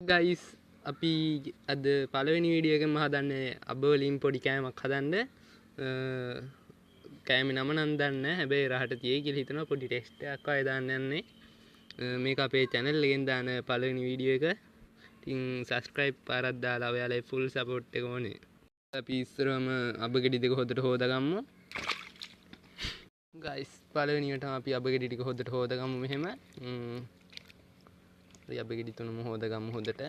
Guys අපි අද පළවෙනි වීඩියෝ එකෙන්ම හදන්නේ අබ වලින් පොඩි කෑමක් හදන්න. කෑමේ නම නම් දන්නේ නැහැ. හැබැයි රහට තියෙයි කියලා හිතනවා. පොඩි ටෙස්ට් එකක් වගේ දාන්න යන්නේ. මේක අපේ channel එකෙන් දාන පළවෙනි වීඩියෝ එක. ඉතින් subscribe පාරක් දාලා ඔයාලගේ full support එක ඕනේ. අපි ඉස්සරවම අබ ගෙඩි දෙක හොදට හොදාගමු. ගයිස් පළවෙනියටම අපි අබ ගෙඩි ටික හොදට හොදාගමු මෙහෙම. හරි අබ ගෙඩි තුනම හොදාගමු හොදට.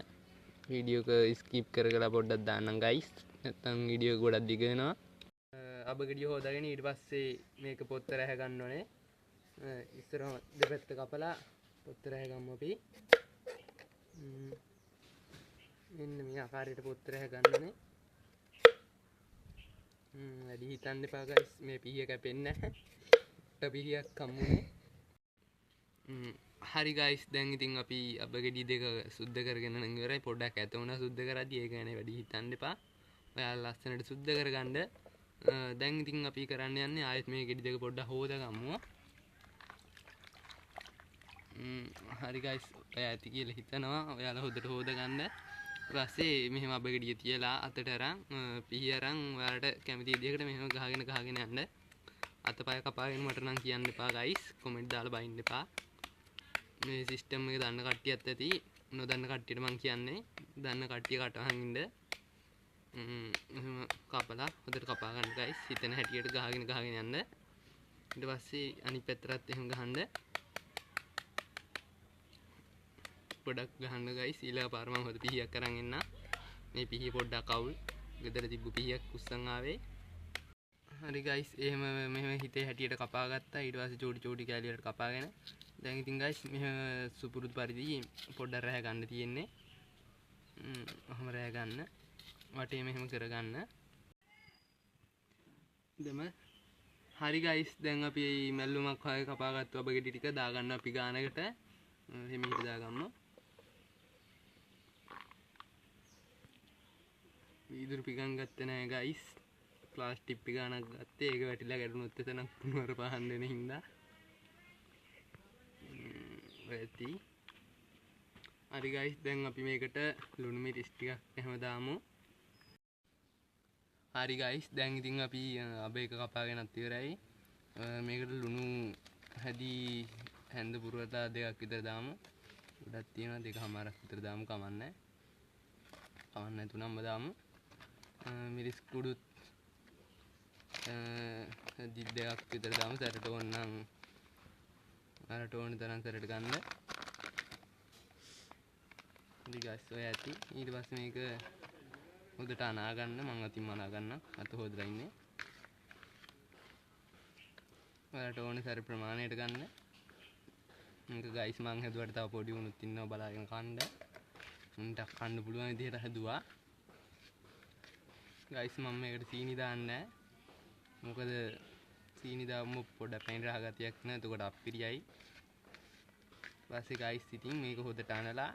වීඩියෝ එක ස්කිප් කරලා පොඩ්ඩක් දාන්නම් ගයිස්. නැත්තම් වීඩියෝ එක ගොඩක් දිග වෙනවා. අබ ගෙඩිය හොදාගෙන ඊට පස්සේ මේක පොත්ත රැහ ගන්න ඕනේ. ඉස්සරහම දෙපැත්ත කපලා පොත්ත රැහ ගමු අපි. මෙන්න මේ ආකාරයට පොත්ත රැහ ගන්න ඕනේ. වැඩි හිතන්න එපා ගයිස්, මේ පිහිය කැපෙන්නේ නැහැ. පිහියක් කම්මුනේ. හරි ගයිස්, දැන් ඉතින් අපි අබ ගෙඩි දෙක සුද්ධ කරගෙන නම් ඉවරයි. පොඩ්ඩක් ඇත වුණා සුද්ධ කරද්දි, ඒක ගැන වැඩි හිතන්න එපා. ඔයාලා ලස්සනට සුද්ධ කරගන්න. දැන් ඉතින් අපි කරන්න යන්නේ ආයෙත් මේ ගෙඩි දෙක පොඩ්ඩක් හොදාගමු. හරි ගයිස්, ඔයා ඇති කියලා හිතනවා. ඔයාලා හොදට හොදාගන්න. ඊට පස්සේ මෙහෙම අබ ගෙඩිය තියලා අතට අරන් පිහි අරන් ඔයාලට කැමති විදිහකට මෙහෙම ගහගෙන ගහගෙන යන්න. අතපය කපාගෙන මට නම් කියන්න එපා ගයිස්, කමෙන්ට් දාලා බයින්න එපා. මේ සිස්ටම් එක දන්න කට්ටියත් ඇති, නොදන්න කට්ටියට මං කියන්නේ දන්න කට්ටිය කටවහන් ඉන්න. එහෙම කපලා හොඳට කපා ගන්න ගයිස්, හිතෙන හැටියට ගහගෙන ගහගෙන යන්න. ඊට පස්සේ අනිත් පැත්තටත් එහෙම ගහන්න. පොඩක් ගහන්න ගයිස්. ඊළඟ පාර මම හොඳ පිහියක් අරන් එන්නම්. මේ පිහිය පොඩ්ඩක් අවුල්, ගෙදර තිබ්බ පිහියක් උස්සන් ආවේ. හරි ගයිස්, එහෙම මෙහෙම හිතේ හැටියට කපා ගත්තා. ඊට පස්සේ චූටි චූටි කෑලි වලට කපාගෙන දැන් ඉතින් ගයිස් මෙහෙම සුපුරුදු පරිදි පොඩ්ඩක් රැහ ගන්න තියෙන්නේ. ඔහම රැහ ගන්න, වටේ මෙහෙම කරගන්න. දෙම හරි ගයිස්, දැන් අපි මැල්ලුමක් වගේ කපාගත්තු අබ ගෙඩි ටික දාගන්න අපි ගානකට. හිමීට දාගමු. වීදුරු පිගන් ගත්තේ නෑ ගයිස්, ප්ලාස්ටික් පිගානක් ගත්තේ. ඒක වැටිලා ගැටුණොත් එතන කුණුවර පහන් වෙන හින්දා. ඔය ඇති. හරි ගයිස්, දැන් අපි මේකට ලුණු මිරිස් ටිකක් එහෙම දාමු. හරි ගයිස්, දැන් ඉතින් අපි අබ එක කපාගෙනත් ඉවරයි. මේකට ලුණු හැදි හැන්ද පුරවලා දෙකක් විතර දාමු. ගොඩක් තියෙනවා, දෙකමාරක් විතර දාමු, කමන්නේ. කමන්නේ තුනක්ම දාමු. මිරිස් කුඩුත් හැදි දෙකක් විතර දාමු. සැරට ඕන නම් අරට ඕන තරම් සැරට ගන්න. හරි ගයිස්, ඔය ඇති. ඊට පස්සේ මේක හොඳට අනා ගන්න. මං අතින්ම අනා ගන්න, අත හොදලා ඉන්නේ. ඔයාලට ඕන සැර ප්‍රමාණයට ගන්න. මේක ගයිස් මං හැදුවට තව පොඩි උනුත් ඉන්නවා බලාගෙන කන්න. උන්ට කන්න පුළුවන් විදිහට හැදුවා. ගයිස් මම මේකට සීනි දාන්නේ නෑ. මොකද සීනි දාපුවම පොඩ පැණි රහ ගතියක් නෑ, එතකොට අප්පිරියයි. ඊපස්සේ ගයිස් ඉතින් මේක හොදට අනලා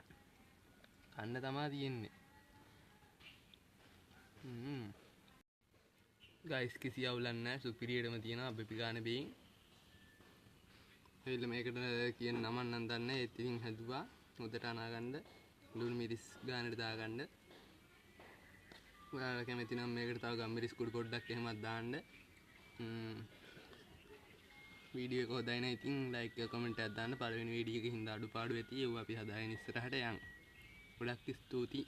කන්න තමා තියෙන්නේ. ගයිස් කිසි අවුලක් නෑ, සුපිරියටම තියෙනවා අපේ පිගාන බීන්. එවිල මේකට කියන නමක් නම් දන්නේ නෑ, ඒත් ඉතින් හැදුවා. හොදට අනාගන්න, ලුණු මිරිස් ගානට දාගන්න. ඔයාලා කැමති නම් මේකට තව ගම්මිරිස් කුඩු පොඩ්ඩක් එහෙමත් දාන්න. වීඩියෝ එක හොඳයි නම් ඉතින් ලයික් එක කමෙන්ට් එකක් දාන්න. පළවෙනි වීඩියෝ එකේ හින්දා අඩුපාඩු ඇති, ඒව අපි හදාගෙන ඉස්සරහට යන්. ගොඩක් ස්තුතියි.